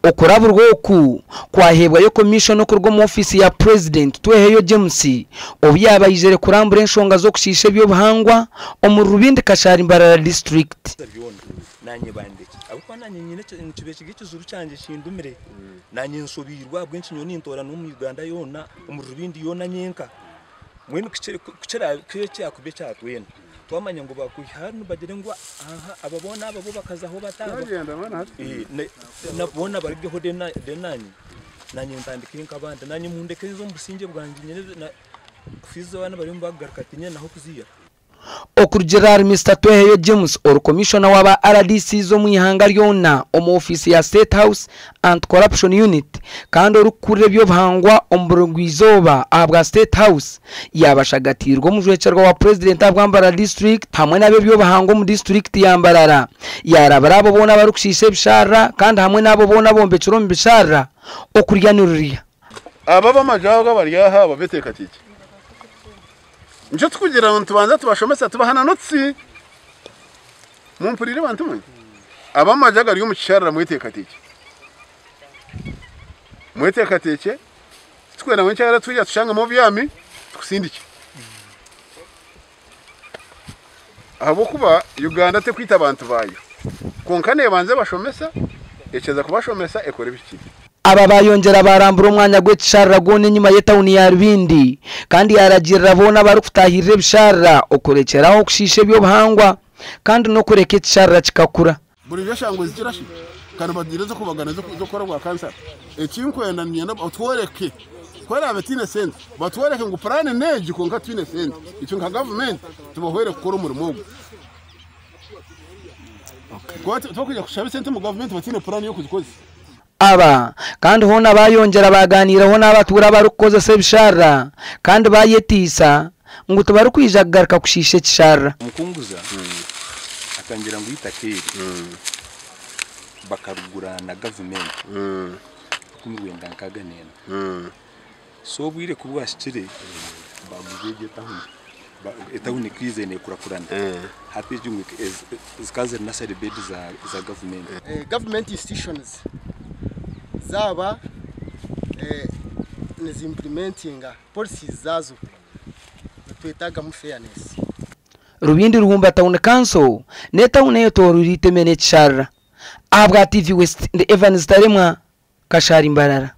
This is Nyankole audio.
Okuraburwa oku kwaheebwayo Komishona okuruga omu ofiisi ya Purezidenti Tweheyo James obu yaaba aizire kurambura enshonga z'okushiisha eby'obuhangwa omuri Rubindi Kashari Mbarara Disiturikiti. Byona naanye bandekye ahabw'okuba naanye nyine nikiba kiri ekijuru kyangye kindumire naanye nshobeirwe ahabw'enki nyowe nintoorana omu Uganda yoona omuri Rubindi yoona nyenka mbwenu ku kyakuba ekya twena twamanya ngu bakwiha hanu bagire ngu aha aba boona aba bo bakazaho bata aba boona barugeho then naanye naanye ntandike nk'abandi naanye mundeke nze omu busingye bwangye nyine fiizi abaana bariyo nibakugaruka tinyine n'ahokuziiha. Okurugiirira ahari Mister Tweheyo James ori Komishona wa ba RDCs omu ihanga ryona omu ofiisi ya State House Anti-Corruption Unit kandi orikukurira eby'obuhangwa omu burugwa-izooba ahabwa State House yaaba ashagatiirwe omujwekyerwa wa Purezidenti ahabwa Mbarara District hamwe n'ab'eby'obuhangwa omu disiturikiti ya Mbarara yaarabura abo boona abarikushiisha ebisharara kandi hamwe n'abo boona abombekire omu bisharara okurya nirurya. Abo ab'amaju ago abari aha aba beteekateekire. Nikyo turikugira ngu nitubanza tubashomesa tubaha na notisi. Mumpuriire bantu mwe? Ab'amaju agari omu kisharara mweteekateekye. Mweteekateekye, titurikwenda ngu enkyara twija tushangemu obyami tukusindikye. Ahabw'okuba Uganda terikwita abantu baayo, kwonka neebanza ebashomesa, ekyeza kubashomesa ekora ebihikire. Aba baayongyera baarambura omwanya gw'ekisharara gwona enyima y'etauni ya Rubindi kandi yaaragiirira boona abarikutaahirira ebisharara okurekyera aho kushiisha eby'obuhangwa kandi n'okureka ekisharara kikakura. Burijo eshangwe zikira shi kandi bagira ez'okubagana ez'okukora obwa kansara. Eki nkwenda niinyenda otworeke ku eraabe etaine sente batworeke ngu puraani n'egi kwonka titwine sente. Itwe nka gavumenti tubahwere kukora omurimo ogu. Kuba tibarikwija kushaba esente omu gavumenti bataine puraani y'okuzikozesa. Aba kandi hoona baayongyera baagaaniiraho n'abatuura abarikukozesa ebisharara kandi baayetiisa ngu tibarikwija kugaruka kushiisha ekisharara. Omukunguza akangira ngu eitaka eri bakarigura na gavumenti 1964. So obwire ku bwahikire baaguza egyo etawuni. Etawuni ekaija neekurakurana. Hati egi ngu zikaba ziri nursery bed za gavumenti. Government institutions zaaba nizi implementinga policies zaazo nitwetagamu fairness. Rubindi Ruhumba Town Council n'etawuni eyetooroire eiteme n'ekisharara. Ahabwa TV West, ndi Evans Taremwa, Kashari Mbarara.